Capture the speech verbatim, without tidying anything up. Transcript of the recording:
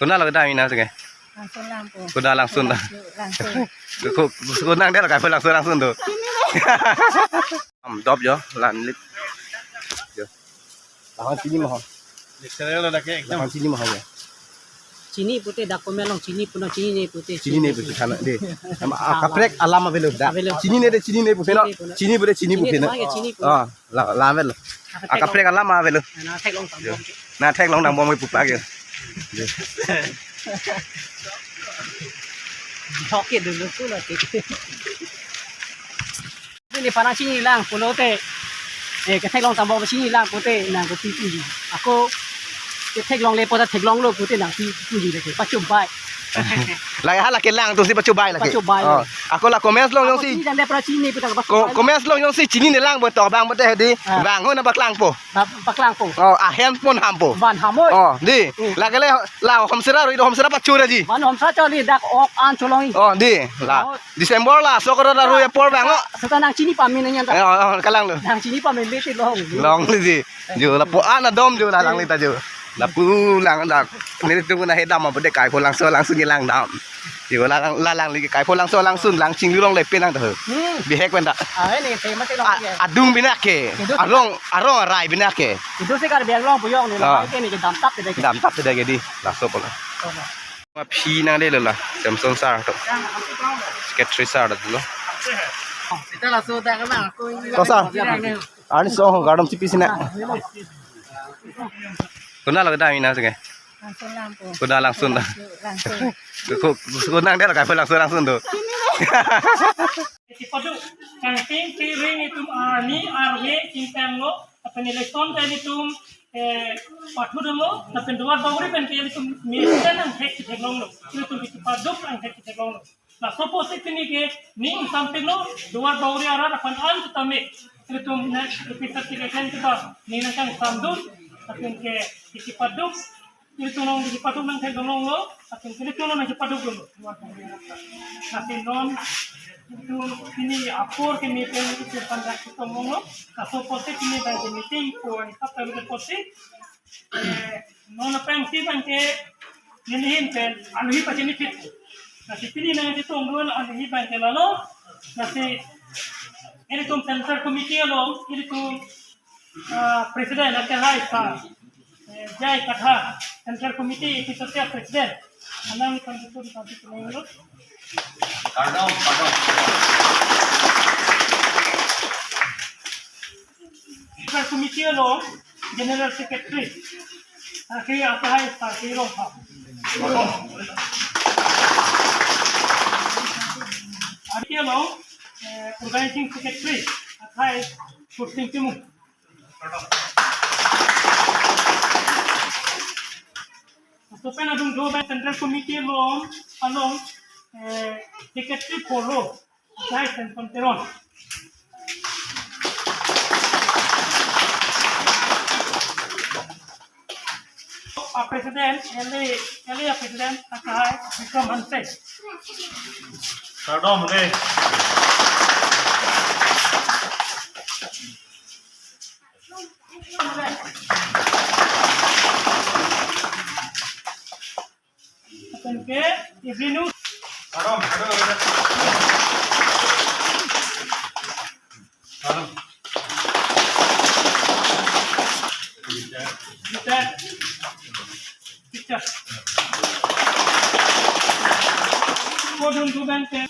Konat lo kedam ina seke? Langsun lang po. Konat Langsun ta? Langsun. Ko, ko, konat dei lo kai po Langsun, Langsun do. Am, dop jo, lan lit. Jo. Lahan chini ma ho. Next channel lo dak ke ekdom. Lahan chini ma ho jo. Chini pute dak komen along chini puno chinine pute. Chinine pute sana dei. Am, a, kaprek alam avelo dak. Avelo. Chinine dei, chinine pute no. Chinine puno. Chini pute chini pute no. Chini pute chini puno. Ah. La, la avel. Akaprek alam avel. Na theklong tambom. Na theklong tambom pu pa ke. Oke dulu tu lagi. Ini parang chini lang pulote. Eh, ketheklong tambom chini lang pute nang ko pipi. Ako ketheklongle pute theklonglo pute nang pipi lagi. Pachubai. Lagi hala kelang atumsi pachubai lagi. Pachubai. Oh. Ako la comments along jongsi. Ako chini dan dei pra chini puta ko, pachubai. Comments along jongsi chinine lang bo to bang bo dei dei. Ah. Bang ho na paklang po. Ba-, paklang po. Oh, ahem pon ham po. Ban ham oi. Oh, dei. Hmm. Lake le la homsera ro, homsera pachura ji. Ban homsera choli dak ok an cholong. Oh, dei. La. Oh. December la, sokro da ro ya por bang ho. Seta nang chini pamin nyan ta. Eh, oh, oh, kalang lo. Nang chini pamin bete long. Long li ji. Jo lapu an adom jo la lang li ta jo. Lapu lang dak. Nelitum na he dam apa dei kai po Langsun, Langsun kelang dam. Jo la lang, la lang li kai po Langsun, Langsun lang chinglu long le penang ta. Hmm. Bihek pen ta. Ah, ini tema te long. Ah, ya. Adung bina ke. Itu. Arong, arong arai bina ke. Itu sih kar biar long puyong ni. Ah. Lah, ini ke dam tap te dei ke. Dam tap te dei ke dei. Laso polo. Oh, nah. Ma phi nang dei lo la. Samson sir to. Secretary sir to lo. Ita laso dak na ko. To sir. Arni song ho gardom chipi sina. Konat lo kedam ina seke? Langsun lang po. Konat Langsun ta? Langsun. Ko, ko, konat dei lo kai po Langsun, Langsun do. Ipaduk, kangting piring itum arni arve kingtang lo, lapen election ta itum, eh, pathu dolo, lapen duar bauri pen ke itum mesen angthek theklonglo, itum ipaduk angthek theklonglo. Laso apotsi pini ke ning sampik lo, duar bauri arat aphan an tame. Itum next episode ke kan kita ning nang kangsamdun, lapen ke ipaduk, itum nang ipaduk nang theklonglo, lapen ke itum nang ipaduk dolo. Lapen non, itum pini apor ke meeting itum pandak itum longlo, laso apotsi pini bang ke meeting ko ani kap kami apotsi, eh, non apa yang si bang ke nelihin pen, alohi pachini phit. Lasi pini nangchetongdun alohi bang ke lalo. Lasi ilitum Central Committee along, ilitum, ah, President, akehai sir, eh, Jai Kathar, Central Committee, ilitum President. Anang itum itum itum itum itum. Pardon, pardon. Central Committee along General Secretary, Sakri Asahai Sakri Rongpha. Committee along, eh, Organizing Secretary, Athai Kursing Timung. Laso pen adung do bang Central Committee along, along, eh, Secretary Polo. Jai Samson Teron. A President, L A, L A President, akehai Bikram Hanse. Kardom dei. Lapen ke Iblinus. Kardom, kardom. Kardom. Kita. Kita. Kodun dugan ke.